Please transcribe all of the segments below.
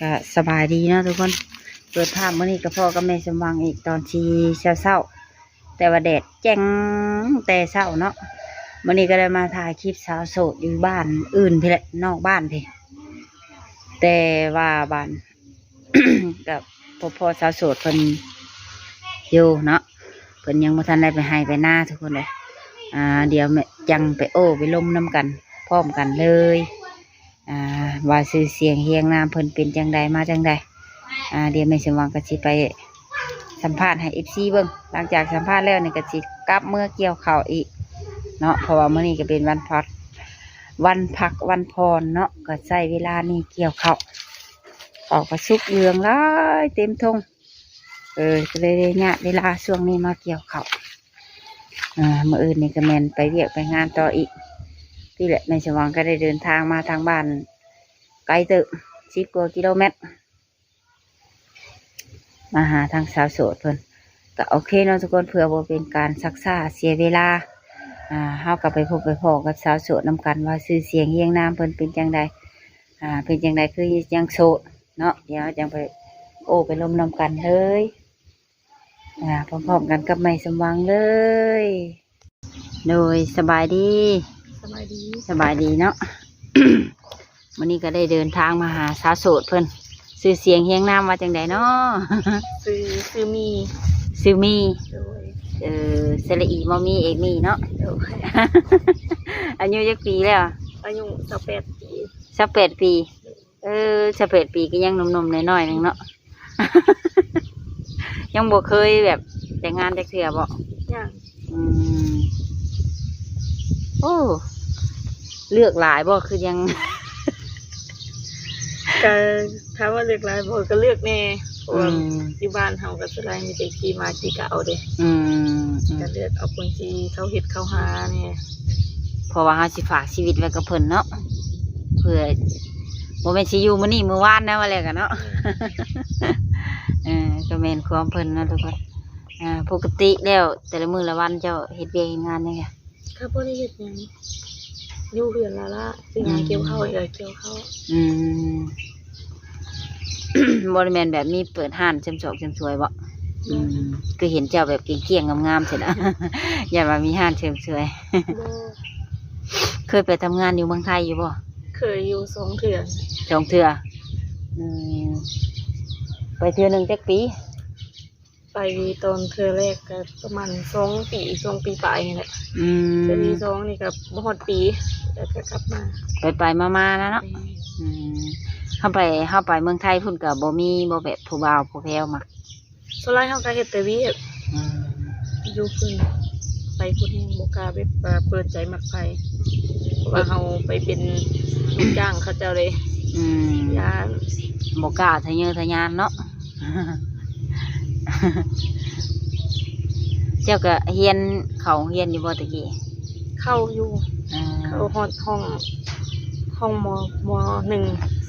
ກະສະບາຍດີເນາະທຸກຄົນ. ເປີດພາບມື້ນີ້ກະພໍ້ກັບແມ່ສົມຫວັງອີກຕອນທີ່ເຊົ້າໆ ແຕ່ວ່າແດດແຈ້ງແຕ່ເຊົ້າເນາະ. ມື້ນີ້ກະໄດ້ມາຖ່າຍຄລິບສາວໂສດຢູ່ບ້ານອື່ນພີ້ແຫຼະ ນອກບ້ານພີ້ ແຕ່ວ່າບ້ານ ກະພໍ້ສາວໂສດເພິ່ນຢູ່ເນາະ ເພິ່ນຍັງບໍ່ທັນໄດ້ໄປໄຮ່ໄປນາທຸກຄົນເອີຍ. ອ່າ ດຽວແມ່ຈັ່ງໄປໂອ້ໄປລົມນຳກັນພ້ອມກັນເລີຍ ອ່າ ວ່າຊື່ສຽງຮຽງນາມເພິ່ນເປັນຈັ່ງໃດມາຈັ່ງໃດ. ອ່າ ດຽວແມ່ສົມຫວັງກະຊິໄປສຳພາດໃຫ້ເອັຟຊີເບິ່ງ. ຫຼັງຈາກສຳພາດແລ້ວນີ້ກະຊິກັບເມືອກ່ຽວເຂົ້າອີກເນາະ ເພາະວ່າມື້ນີ້ກະເປັນວັນພັກ ວັນພັກວັນຜ່ອນເນາະ ກະໃຊ້ເວລານີ້ກ່ຽວເຂົ້າ. ເຂົ້າກະສຸກເຫຼືອງຫຼາຍເຕັມທົ່ງ ເອີ ກະເລີຍໄດ້ຍາດເວລາຊ່ວງນີ້ມາກ່ຽວເຂົ້າ. ອ່າ ມື້ອື່ນນີ້ກະແມ່ນໄປວຽກໄປງານຕໍ່ອີກ. ນີ້ແຫຼະ ແມ່ສົມຫວັງກະໄດ້ເດີນທາງມາທາງບ້ານໄກເຕີບ ສິບກວ່າກິໂລແມັດ ມາຫາທາງສາວໂສດເພິ່ນ. ກະໂອເຄເນາະທຸກຄົນ ເພື່ອບໍ່ເປັນການຊັກຊ້າເສຍເວລາ ອ່າ ເຮົາກະໄປພົບໄປພໍ້ກັບສາວໂສດນຳກັນ ວ່າຊື່ສຽງຮຽງນາມເພິ່ນເປັນຈັ່ງໃດ ອ່າ ເປັນຈັ່ງໃດຄືຍັງໂສດເນາະ. ດຽວເຮົາຈັ່ງໄປໂອ້ໄປລົມນຳກັນເລີຍ ອ່າ ພ້ອມໆກັນກັບແມ່ສົມຫວັງເລີຍ. ໂດຍ ສະບາຍດີ. ສະບາຍດີ ສະບາຍດີເນາະ. ມື້ນີ້ກະໄດ້ເດີນທາງມາຫາສາວໂສດເພິ່ນ ຊື່ສຽງຮຽງນາມວ່າຈັ່ງໃດເນາະ? ຊື່ ຊື່ມີ ຊື່ມີ. ໂດຍ ເອີ ສະຫຼະອີ ມໍມີ ເອກມີເນາະ. ໂດຍ ອາຍຸຈັກປີແລ້ວ? ອາຍຸຊາວແປດປີ. ຊາວແປດປີ. ເອີ ຊາວແປດປີກະຍັງໜຸ່ມໆນ້ອຍໆໜຶ່ງເນາະ. ຍັງບໍ່ເຄີຍແບບແຕ່ງງານຈັກເທື່ອບໍ່? ຍັງ. ອືມ ໂອ້ ເລືອກຫຼາຍບໍ່ ຄືຍັງ ກະຖາມວ່າເລືອກຫຼາຍບໍ່ ກະເລືອກແດ່ ເພາະວ່າ ອືມ ຢູ່ບ້ານເຮົາກະສ່ວນຫຼາຍມີແຕ່ຂີ້ໝາຂີ້ກາວເດ້. ອືມ ອືມ ກະເລືອກເອົາຄົນທີ່ເຂົາເຮັດເຂົາຫາແດ່ ເພາະວ່າເຮົາຊິຝາກຊີວິດໄວ້ກັບເພິ່ນເນາະ ເພື່ອ ບໍ່ແມ່ນຊິຢູ່ມື້ນີ້ມື້ວານນະ ວ່າແລ້ວກະເນາະ. ເອີ ກະແມ່ນຄວາມເພິ່ນເນາະທຸກຄົນ. ອ່າ ປົກກະຕິແລ້ວແຕ່ລະມື້ລະວັນເຈົ້າເຮັດວຽກເຮັດງານຫຍັງ? ກະບໍ່ໄດ້ເຮັດຫຍັງ ຢູ່ເຮືອນລະລະ ຄືຫາ ອືມ ກ່ຽວເຂົ້າ ກະກ່ຽວເຂົ້າ. ອືມ ບໍ່ໄດ້ແມ່ນແບບມີເປີດຮ້ານເສີມສອກເສີມສວຍບໍ່? ບໍ່. ອືມ ຄືເຫັນເຈົ້າແບບກ້ຽງໆງາມໆຊີ້ນະ ຢ້ານວ່າມີຮ້ານເສີມສວຍ. ບໍ່. ເຄີຍໄປທຳງານຢູ່ເມືອງໄທຢູ່ບໍ່? ເຄີຍຢູ່ສອງເທື່ອ. ສອງເທື່ອ. ອືມ ໄປເທື່ອໜຶ່ງຈັກປີ? ໄປຕອນເທື່ອແລກກະປະມານສອງປີ ສອງປີປາຍນີ້ແຫຼະ. ອືມ ເທື່ອທີສອງນີ້ກະບໍ່ຮອດປີ ແລ້ວກະກັບມາ ໄປໆມາໆນະເນາະ. ແມ່ນ. ອືມ ເຮົາໄປ ເຮົາໄປເມືອງໄທພຸ້ນກະບໍ່ມີບໍ່ແບບຜູ້ບ່າວຜູ້ແພ້ວມັກ? ສ່ວນຫຼາຍເຮົາກະເຮັດແຕ່ວຽກ. ອືມ ຢູ່ພຸ້ນ ໄປພຸ້ນແຮງບໍ່ກ້າແບບວ່າເປີດໃຈມັກໃຜ ເພາະວ່າເຮົາໄປເປັນລູກຈ້າງເຂົາເຈົ້າເດ້. ອືມ ຢ້ານ ບໍ່ກ້າທະເຍີທະຍານເນາະ. ເຈົ້າກະຮຽນ ເຂົ້າໂຮງຮຽນຢູ່ບໍ່ແຕ່ກີ້? ເຂົ້າຢູ່. ອືມ ເຂົ້າຮອດຫ້ອງ ຫ້ອງ ມໍ ມໍໜຶ່ງ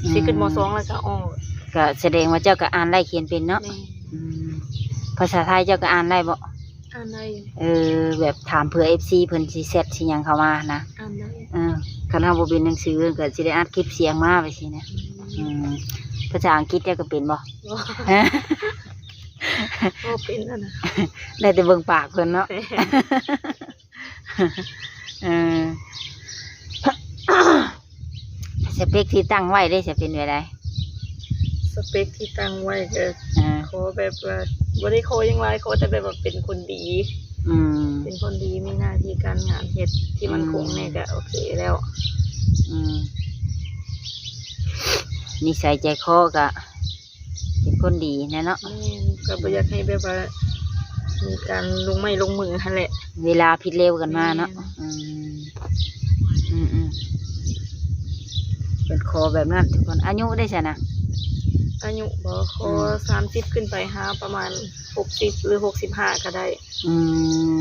ອືມ ຊິຂຶ້ນ ມໍສອງ ແລ້ວກະອອກ. ກະສະແດງວ່າເຈົ້າກະອ່ານໄດ້ຂຽນເປັນເນາະ. ແມ່ນ. ອືມ ພາສາໄທເຈົ້າກະອ່ານໄດ້ບໍ່? ອ່ານໄດ້. ເອີ ແບບຖາມເຜື່ອເອັຟຊີເພິ່ນຊິແຊັດຊິຫຍັງເຂົ້າມານະ. ອ່ານໄດ້. ເອີ ຄັນເຮົາບໍ່ເປັນໜັງສືເພິ່ນກະຊິໄດ້ອັດຄລິບສຽງມາແບບຊີ້ນະ. ອືມ ອືມ ພາສາອັງກິດເຈົ້າກະເປັນບໍ່? ບໍ່ ບໍ່ເປັນຫັ້ນນະ ໄດ້ແຕ່ເບິ່ງປາກເພິ່ນເນາະ. ເອີ ສະເປັກທີ່ຕັ້ງໄວ້ເດ້ ຈະເປັນແບບໃດ? ສະເປັກທີ່ຕັ້ງໄວ້ກະ ເອີ ຂໍແບບວ່າ ບໍ່ໄດ້ຂໍຫຍັງຫຼາຍ ຂໍແຕ່ແບບວ່າເປັນຄົນດີ. ອືມ ເປັນຄົນດີ ມີໜ້າທີ່ການງານເຮັດທີ່ໝັ້ນຄົງແດ່ ອືມ ກະໂອເຄແລ້ວ. ອືມ ນິໄສໃຈຄໍກະ ເປັນຄົນດີແນ່ເນາະ. ແມ່ນ ກະບໍ່ຢາກໃຫ້ແບບວ່າມີການລົງໄມ້ລົງມືຫັ້ນແຫຼະ ເວລາຜິດເລວກັນມາເນາະ. ແມ່ນ. ອືມ ອືມໆ ເພິ່ນຂໍແບບນັ້ນທຸກຄົນ. ອາຍຸເດ້ຊັ້ນນະ? ອາຍຸບໍ່? ຂໍ ອືມ ສາມສິບຂຶ້ນໄປ ຫາປະມານຫົກສິບ ຫຼື ຫົກສິບຫ້າກະໄດ້. ອືມ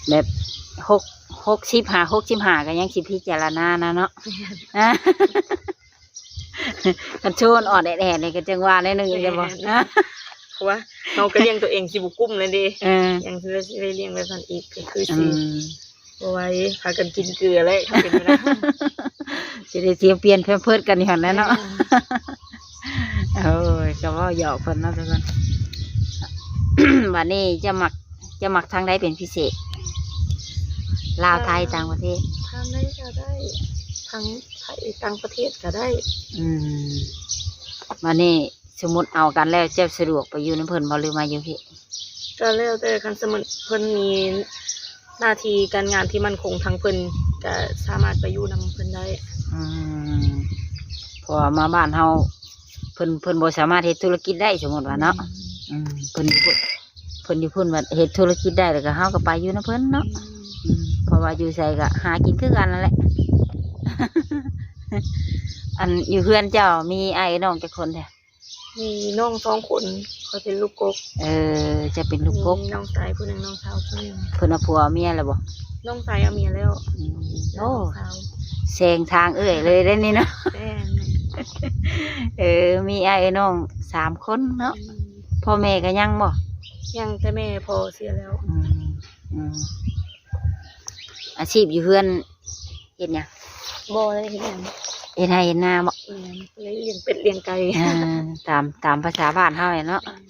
ແບບ ຫົກ ຫົກສິບຫາ ຫົກສິບຫ້າກະຍັງຊິພິຈາລະນານະເນາະ. ແມ່ນ. ຄັນໂຊອ່ອນແອດໆນີ້ກະຈັ່ງວ່າແນວໜຶ່ງຢູ່ເດ້ບໍ່? ແມ່ນ. ເພາະວ່າເຮົາກະລ້ຽງໂຕເອງຊິບໍ່ກຸ້ມແລ້ວເດ້. ເອີ ຍັງຊິໄດ້ລ້ຽງແບບນັ້ນອີກ ກະຄືຊິ ອືມ ບໍ່ໄຫວ ພາກັນກິນເກືອແຫຼະ ຄັນເປັນໄປໄດ້ ຊິໄດ້ສຽວປ່ຽນແພມເພີດກັນຢູ່ຫັ້ນແຫຼະເນາະ. ແມ່ນ ໂອ້ຍ ກໍເວົ້າຫຍອກເພິ່ນເນາະທຸກຄົນ. ບັດນີ້ເຈົ້າມັກ ເຈົ້າມັກທາງໃດເປັນພິເສດ? ລາວ ໄທ ຕ່າງປະເທດ? ທາງໃດກໍໄດ້ ທັງໄທ ຕ່າງປະເທດກໍໄດ້. ອືມ ບັດນີ້ ສົມມຸດເອົາກັນແລ້ວ ເຈົ້າສະດວກໄປຢູ່ນຳເພິ່ນບໍ່ ຫຼືມາຢູ່ພີ້? ກໍແລ້ວແຕ່ ຄັນສົມມຸດເພິ່ນມີໜ້າທີ່ການງານທີ່ໝັ້ນຄົງ ທາງເພິ່ນກໍສາມາດໄປຢູ່ນຳເພິ່ນໄດ້. ອືມ ເພາະວ່າມາບ້ານເຮົາ ເພິ່ນ ເພິ່ນບໍ່ສາມາດເຮັດທຸລະກິດໄດ້ ສົມມຸດວ່າເນາະ. ແມ່ນ ອືມ ເພິ່ນຢູ່ພຸ້ນ ເພິ່ນຢູ່ພຸ້ນວ່າເຮັດທຸລະກິດໄດ້ ແລ້ວກໍເຮົາກໍໄປຢູ່ນຳເພິ່ນເນາະ. ແມ່ນ ອືມ ເພາະວ່າຢູ່ໃສກໍຫາກິນຄືກັນນັ້ນແຫຼະ. ອັນຢູ່ເຮືອນເຈົ້າມີອ້າຍນ້ອງຈັກຄົນແທ້? ມີນ້ອງສອງຄົນ ຂ້ອຍເປັນລູກກົກ. ເອີ ເຈົ້າເປັນລູກກົກ ມີນ້ອງຊາຍຜູ້ໜຶ່ງ ນ້ອງສາວຜູ້ໜຶ່ງ. ເພິ່ນເອົາຜົວເອົາເມຍແລ້ວບໍ່? ນ້ອງຊາຍເອົາເມຍແລ້ວ. ອືມ ໂອ້ ແລ້ວນ້ອງສາວ ແຊງທາງເອື້ອຍເລີຍເດ້ນີ້ເນາະ. ແມ່ນ ເອີ ມີອ້າຍເອື້ອຍນ້ອງສາມຄົນເນາະ. ອືມ ພໍ່ແມ່ກໍຍັງບໍ່? ຍັງ ແຕ່ແມ່ພໍ່ເສຍແລ້ວ. ອືມ ອືມ ອາຊີບຢູ່ເຮືອນ ເຮັດຫຍັງ? ບໍ່ໄດ້ເຮັດຫຍັງ. ເຮັດໄຮ່ເຮັດນາບໍ່? ແມ່ນ ລ້ຽງເປັດລ້ຽງໄກ່. ເອີ ຕາມ ຕາມພາສາບ້ານເຮົາແຫຼະເນາະ. ແມ່ນ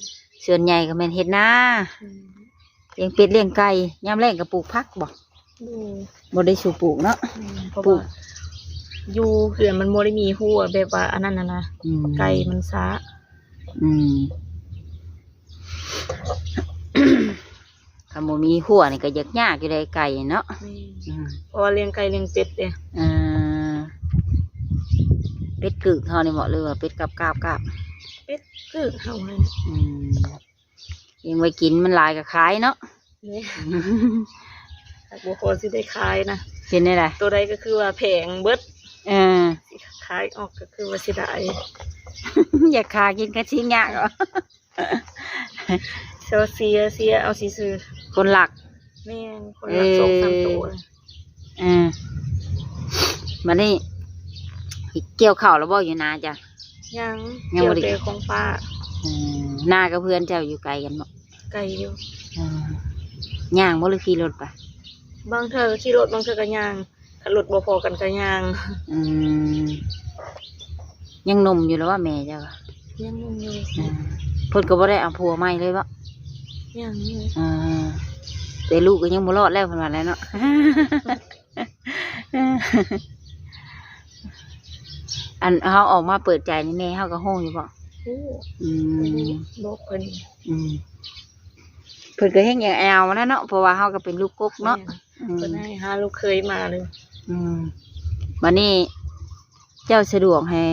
ສ່ວນໃຫຍ່ກໍແມ່ນເຮັດນາ. ອືມ ລ້ຽງເປັດລ້ຽງໄກ່. ຍາມແລ້ງກໍປູກຜັກບໍ່? ບໍ່ ບໍ່ໄດ້ສູ່ປູກເນາະ. ອືມ ເພາະວ່າຢູ່ເຮືອນມັນບໍ່ໄດ້ມີຮົ້ວແບບວ່າອັນນັ້ນນະ. ອືມ ໄກ່ມັນຊ້າ. ອືມ ຄັນບໍ່ມີຮົ້ວນີ້ກໍຢາກຍາກຢູ່ໄດ໋ ໄກ່ເນາະ. ແມ່ນ ອືມ ເພາະວ່າລ້ຽງໄກ່ລ້ຽງເປັດເດ້. ເອີ ເປັດກຶກເຮົານີ້ເບາະ ຫຼືວ່າເປັດກາບໆ? ເປັດກຶກເຮົາຫັ້ນ. ອືມ ລ້ຽງໄວ້ກິນ ມັນຫຼາຍກໍຂາຍເນາະ. ແມ່ນ ຫາກບໍ່ພໍຊິໄດ້ຂາຍນະ. ເປັນແນວໃດ? ໂຕໃດກໍຄືວ່າແພງເບິດ. ເອີ ຊິຂາຍອອກກໍຄືວ່າເສຍດາຍ. ຢາກຂາຍກິນກໍຊິຍາກເນາະ. ເສຍ ເສຍເອົາຊື່ໆ ຄົນລັກ. ແມ່ນ ຄົນລັກ ເອີ ສອງສາມໂຕ. ເອີ ບັດນີ້ກ່ຽວເຂົ້າແລ້ວບໍ່ ຢູ່ນາເຈົ້າ? ຍັງ ຍັງບໍ່ໄດ້ ກ່ຽວແຕ່ຂອງປ້າ. ເອີ ນາກັບເຮືອນເຈົ້າຢູ່ໄກກັນບໍ່? ໄກຢູ່. ເອີ ຍ່າງບໍ່ ຫຼືຂີ່ລົດໄປ? ບາງເທື່ອກໍຂີ່ລົດ ບາງເທື່ອກໍຍ່າງ. ຄັນລົດບໍ່ພໍກັນກໍຍ່າງ. ອືມ ຍັງໜຸ່ມຢູ່ລະວ່າແມ່ເຈົ້າ? ຍັງໜຸ່ມຢູ່. ອືມ ເພິ່ນກໍບໍ່ໄດ້ເອົາຜົວໃໝ່ເລີຍບໍ່? ຍັງ. ເອີ ແຕ່ລູກກໍຍັງບໍ່ລອດແລ້ວ ເພິ່ນວ່າແຫຼະເນາະ. ອັນເຮົາອອກມາເປີດໃຈນີ້ ແມ່ເຮົາກໍຮູ້ຢູ່ບໍ່? ຮູ້. ອືມ ບອກເພິ່ນ. ອືມ ເພິ່ນກໍແຮ່ງຢາກເອົາແລ້ວເນາະ ເພາະວ່າເຮົາກໍເປັນລູກກົກເນາະ. ແມ່ນ. ອືມ ເພິ່ນໃຫ້ຫາລູກເຂີຍມາເລີຍ. ອືມ ບັດນີ້ເຈົ້າສະດວກໃຫ້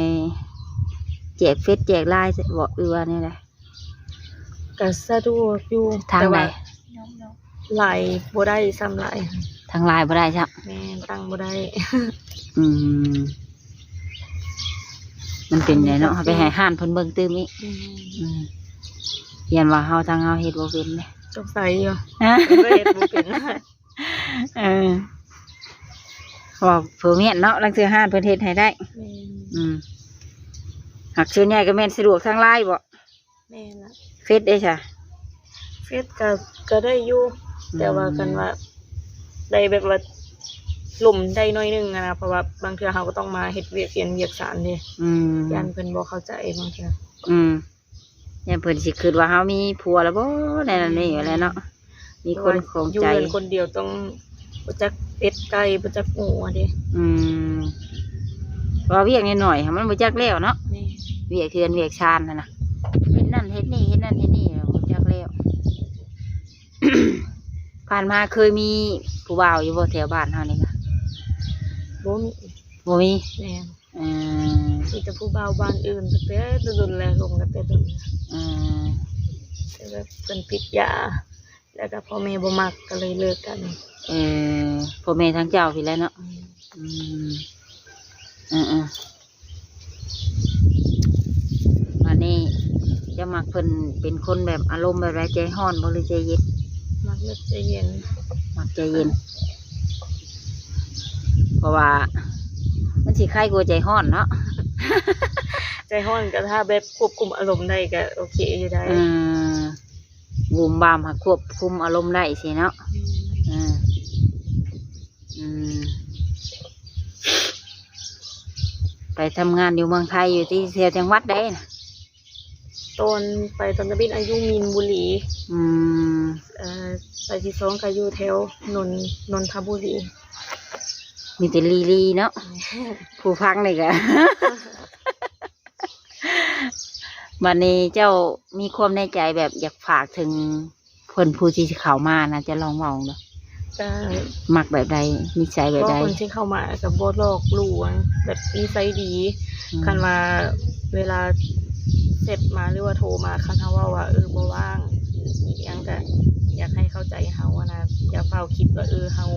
ແຈກເຟສແຈກລາຍບໍ່ ຫຼືວ່າແນວໃດ? ກໍສະດວກຢູ່ ທາງໃດ? ແຕ່ວ່າຫຼາຍບໍ່ໄດ້ຊ່ຳຫຼາຍ. ທາງລາຍບໍ່ໄດ້ຊ່ຳ? ແມ່ນ ຕັ້ງບໍ່ໄດ້. ອືມ ມັນເປັນໄດເນາະ ເຮົາໄປໃຫ້ຮ້ານເພິ່ນເບິ່ງຕື່ມອີກ. ອືມ ອືມ ຢ້ານວ່າເຮົາ ທາງເຮົາເຮັດບໍ່ເປັນເດ້. ສົງໄສຢູ່ ເພິ່ນກໍເຮັດບໍ່ເປັນ. ເອີ ເວົ້າເຜີແມ່ນເນາະ ລາງເທື່ອຮ້ານເພິ່ນເຮັດໃຫ້ໄດ້. ແມ່ນ. ອືມ ຫາກສ່ວນໃຫຍ່ກໍແມ່ນສະດວກທາງລາຍບໍ? ແມ່ນລະ. ເຟສເດ້ຊະ? ເຟສກໍ ກໍໄດ້ຢູ່. ອືມ ແຕ່ວ່າຄັນວ່າໄດ້ແບບວ່າລົມໄດ້ໜ້ອຍໜຶ່ງຫັ້ນນະ ເພາະວ່າບາງເທື່ອເຮົາກໍຕ້ອງມາເຮັດວຽກຮຽນວຽກສານເດ້. ອືມ ຢ້ານເພິ່ນບໍ່ເຂົ້າໃຈບາງເທື່ອ. ອືມ ຢ້ານເພິ່ນຊິຄິດວ່າເຮົາມີຜົວແລ້ວບໍ ແນວນັ້ນນີ້ແຫຼະເນາະ. ມີຄົນຂອງໃຈ ຢູ່ເຮືອນຄົນດຽວຕ້ອງຮູ້ຈັກເປັດໄກ່ ຮູ້ຈັກໝູເດ້. ອືມ ເພາະວ່າວຽກໜ້ອຍໆ ມັນບໍ່ຈັກແລ້ວເນາະ. ແມ່ນ. ວຽກເຮືອນວຽກຊານຫັ້ນນະ ເຮັດນັ້ນເຮັດນີ້ ເຮັດນັ້ນເຮັດນີ້ ບໍ່ຈັກແລ້ວ. ຜ່ານມາເຄີຍມີຜູ້ບ່າວຢູ່ບໍ່ ແຖວບ້ານເຮົານີ້ນະ? ບໍ່ມີ. ບໍ່ມີ? ແມ່ນ. ອືມ ມີແຕ່ຜູ້ບ່າວບ້ານອື່ນ ຕັ້ງແຕ່ດົນໆ ແລ້ວ ລົມກັນແຕ່ດົນ. ອືມ ແຕ່ແບບເພິ່ນຕິດຢາ ແລ້ວກໍພໍ່ແມ່ບໍ່ມັກ ກໍເລີຍເລີກກັນ. ເອີ ພໍ່ແມ່ທາງເຈົ້າພີ້ແຫຼະເນາະ. ແມ່ນ. ອືມ ເອີໆ ບາດນີ້ເຈົ້າມັກເພິ່ນເປັນຄົນແບບອາລົມແບບໃດ ໃຈຮ້ອນບໍ່ ຫຼືໃຈເຢັນ? ມັກແບບໃຈເຢັນ. ມັກໃຈເຢັນ ເພາະວ່າມັນຊິໄຄກວ່າໃຈຮ້ອນເນາະ. ໃຈຮ້ອນກໍຖ້າແບບຄວບຄຸມອາລົມໄດ້ກໍໂອເຄຢູ່ໄດ໋. ອືມ ບູມບາມຫາກຄວບຄຸມອາລົມໄດ້ຊີ້ເນາະ. ອືມ ເອີ ໄປທຳງານຢູ່ເມືອງໄທ ຢູ່ທີ່ແຖວຈັງຫວັດໃດນະ? ຕອນໄປຕອນທຳອິດອາ ຢູ່ມີນບູລີ. ອືມ ເອີ ໄປທີສອງກໍຢູ່ແຖວນົນ ນົນທະບູລີ. ມີແຕ່ລີໆເນາະ ຜູ້ຟັງນີ້ກະ ບັດນີ້ເຈົ້າມີຄວາມໃນໃຈແບບຢາກຝາກເຖິງ ເພິ່ນຜູ້ທີ່ຊິເຂົ້າມານະ ຈະລອງເວົ້າເບິ່ງ ກະ ມັກແບບໃດ ນິໄສແບບໃດ? ເພິ່ນຊິເຂົ້າມາກະບໍ່ຫຼອກລວງ ແບບນິໄສດີ. ອືມ ຄັນວ່າເວລາແຊັດມາ ຫຼືວ່າໂທມາ ຄັນເຮົາເວົ້າວ່າ ເອີ ບໍ່ວ່າງ ອີ່ຫຍັງກະ ຢາກໃຫ້ເຂົ້າໃຈເຮົາຫັ້ນນະ. ຢ່າຟ້າວຄິດວ່າ ເອີ ເຮົາ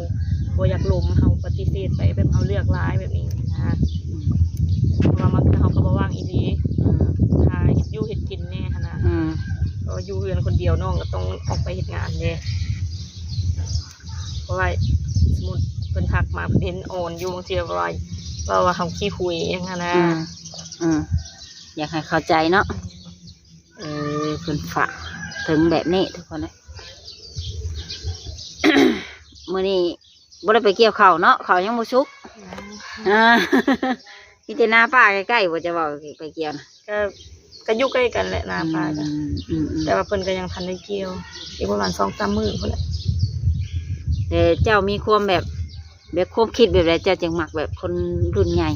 ບໍ່ຢາກລົມ ເຮົາປະຕິເສດໄປ ແບບເຮົາເລືອກລາຍແບບນີ້ນະ. ອືມ ເພາະວ່າບາງເທື່ອເຮົາກໍບໍ່ວ່າງອີ່ຫຼີ ອືມ ຫາເຮັດຢູ່ເຮັດກິນແດ່ຫັ້ນນະ. ອືມ ເພາະວ່າຢູ່ເຮືອນຄົນດຽວ ນ້ອງກໍຕ້ອງອອກໄປເຮັດງານເດ້. ເພາະວ່າສົມມຸດເພິ່ນທັກມາ ເພິ່ນເຫັນອ່ອນຢູ່ ບາງເທື່ອເວົ້າວ່າ ເວົ້າວ່າເຮົາຂີ້ຫຸຍຫຍັງຫັ້ນນະ. ອືມ ອືມ ຢາກໃຫ້ເຂົ້າໃຈເນາະ. ເອີ ເພິ່ນຝາກເຖິງແບບນີ້ທຸກຄົນເອີຍ. ມື້ນີ້ບໍ່ໄດ້ໄປກ່ຽວເຂົ້າເນາະ ເຂົ້າຍັງບໍ່ສຸກ. ອືມ ອ່າ ມີແຕ່ນາປ້າໃກ້ໆ ບໍ່ຈະເວົ້າ ໄປກ່ຽວນະ? ກໍ ກໍຢູ່ໃກ້ກັນແຫຼະ ນາປ້າກັນ. ອືມ ອືມ ອືມ ແຕ່ວ່າເພິ່ນກໍຍັງທັນໄດ້ກ່ຽວ ອີກປະມານສອງສາມມື້ພຸ້ນແຫຼະ. ແຕ່ເຈົ້າມີຄວາມແບບ ແບບຄວາມຄິດແບບໃດ ເຈົ້າຈຶ່ງມັກແບບຄົນລຸ້ນໃຫຍ່?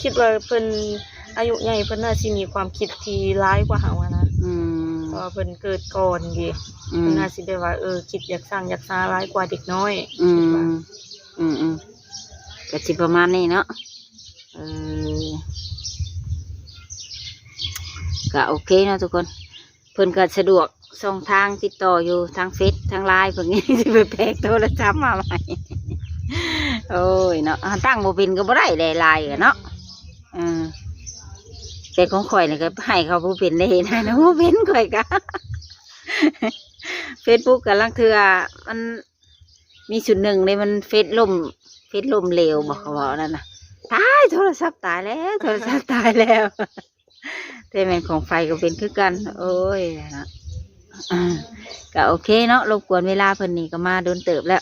ຄິດວ່າເພິ່ນອາຍຸໃຫຍ່ ເພິ່ນໜ້າຊິມີຄວາມຄິດທີ່ຫຼາຍກວ່າເຮົາຫັ້ນນະ. ອືມ ເພາະວ່າເພິ່ນເກີດກ່ອນເດ. ອືມ ເພິ່ນໜ້າຊິແບບວ່າ ເອີ ຄິດຢາກສ້າງຢາກສາຫຼາຍກວ່າເດັກນ້ອຍ. ອືມ ຄິດວ່າ ອືມໆ ກໍຊິປະມານນີ້ເນາະ. ເອີ ກໍໂອເຄເນາະທຸກຄົນ. ເພິ່ນກໍສະດວກຊ່ອງທາງຕິດຕໍ່ຢູ່ທາງເຟສທາງລາຍ ເພິ່ນຍັງຊິໄປແປກໂທລະສັບມາໃໝ່. ໂອ້ຍເນາະ ເຮົາຕັ້ງບໍ່ເປັນກໍບໍ່ໄດ້ແຫຼະ ລາຍກໍເນາະ. ເອີ ແຕ່ຂອງຂ້ອຍນີ້ກໍໃຫ້ເຂົາບໍ່ເປັນເດ້ ເຮັດໃຫ້ນະ ບໍ່ເປັນ ຂ້ອຍກໍ ເຟສບຸກກໍລາງເທື່ອມັນມີຊຸດໜຶ່ງເດ້ ມັນເຟສລົ້ມ ເຟສລົ້ມເຫຼວບໍ ເຂົາເວົ້ານັ້ນນະ. ຕາຍ ໂທລະສັບຕາຍແລ້ວ ໂທລະສັບຕາຍແລ້ວ. ແຕ່ແມ່ນຂອງໃຜກໍເປັນຄືກັນ. ໂອ້ຍເນາະ ອ່າ ກໍໂອເຄເນາະ ລົບກວນເວລາເພິ່ນນີ້ກໍມາດົນເຕີບແລ້ວ.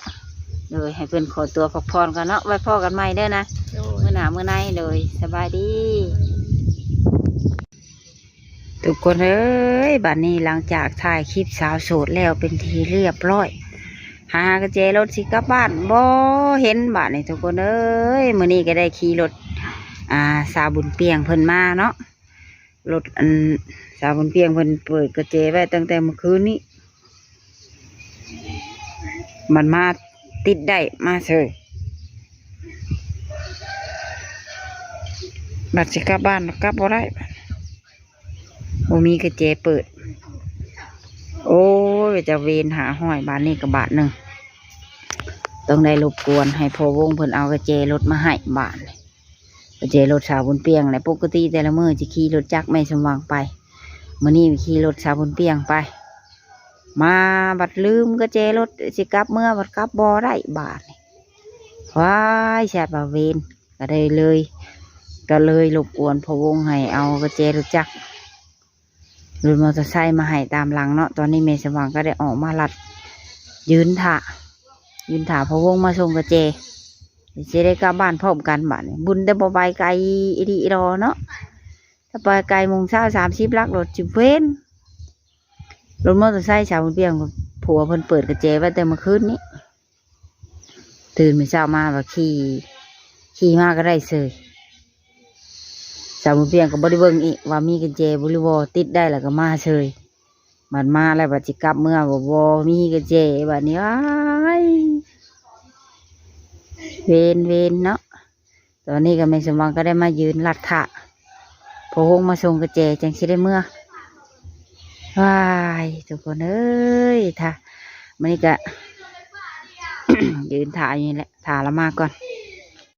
ໂດຍ ໃຫ້ເພິ່ນຂໍຕົວພັກຜ່ອນກ່ອນເນາະ ໄວ້ພໍ້ກັນໃໝ່ເດີນະ. ໂດຍ ມື້ໜ້າມື້ໃນ. ໂດຍ ສະບາຍດີທຸກຄົນເອີຍ. ບັດນີ້ຫຼັງຈາກຖ່າຍຄລິບສາວໂສດແລ້ວເປັນທີ່ຮຽບຮ້ອຍ ຫາກະແຈລົດຊິກັບບ້ານບໍ່ເຫັນບາດນີ້ທຸກຄົນເອີຍ. ມື້ນີ້ກໍໄດ້ຂີ່ລົດ ອ່າ ສາວບຸນປ່ຽງເພິ່ນມາເນາະ. ລົດອັນ ສາວບຸນປ່ຽງເພິ່ນເປີດກະແຈໄວ້ຕັ້ງແຕ່ມື້ຄືນນີ້ ມັນມາຕິດໄດ້ມາເສີຍ ບັດຊິກັບບ້ານກັບບໍ່ໄດ້ ບໍ່ມີກະແຈເປີດ. ໂອ້ຍ ເປັນຕາເວນຫ້າຮ້ອຍ ບາດນີ້ກໍບາດໜຶ່ງ ຕ້ອງໄດ້ລົບກວນໃຫ້ພໍ່ວົງເພິ່ນເອົາກະແຈລົດມາໃຫ້ບາດນີ້. ກະແຈລົດສາວບຸນປ່ຽງແຫຼະ ປົກກະຕິແຕ່ລະມື້ຈະຂີ່ລົດຈັກແມ່ສົມຫວັງໄປ ມື້ນີ້ຂີ່ລົດສາວບຸນປ່ຽງໄປ ມາບັດລືມກະແຈລົດ ຊິກັບເມືອບັດກັບບໍ່ໄດ້ບາດນີ້. ວ້າຍ ແຊດວ່າເວນ ກະໄດ້ເລີຍ ກະເລີຍລົບກວນພໍ່ວົງໃຫ້ເອົາກະແຈລົດຈັກ ລົດມໍເຕີໄຊມາໃຫ້ຕາມຫຼັງເນາະ. ຕອນນີ້ແມ່ສະຫວ່າງກໍໄດ້ອອກມາລັດ ຢືນຖ້າ ຢືນຖ້າພໍ່ວົງມາສົ່ງກະແຈ ຊິໄດ້ກັບບ້ານພ້ອມກັນບາດນີ້. ບຸນແຕ່ບໍ່ໄປໄກອີ່ຫຼີດອເນາະ ຖ້າໄປໄກໂມງເຊົ້າສາມສິບຫຼັກລົດຊິເວັນ. ລົດມໍເຕີໄຊສາວບຸນປ່ຽງ ຜົວເພິ່ນເປີດກະແຈໄວ້ແຕ່ມື້ຄືນນີ້. ຕື່ນມື້ເຊົ້າມາວ່າຂີ່ ຂີ່ມາກໍໄດ້ເສີຍ. ສາວບຸນປ່ຽງກໍບໍ່ໄດ້ເບິ່ງອີກວ່າມີກະແຈບໍ່ ຫຼືບໍ່ ຕິດໄດ້ແລ້ວກໍມາເສີຍ. ບັດມາແລ້ວບັດຊິກັບເມືອບໍ່ ບໍ່ມີກະແຈ ບັດນີ້ ອ້າຍ ເວນ ເວນເນາະ. ຕອນນີ້ກໍແມ່ສົມຫວັງກໍໄດ້ມາຢືນລັດຖ້າ ພໍວົງມາສົ່ງກະແຈຈັ່ງຊິໄດ້ເມືອ. ວ້າຍ ທຸກຄົນເອີຍ ຖ້າ ມື້ນີ້ກໍ ຢືນຖ້າຢູ່ນີ້ແຫຼະ ຖ້າລາວມາກ່ອນ.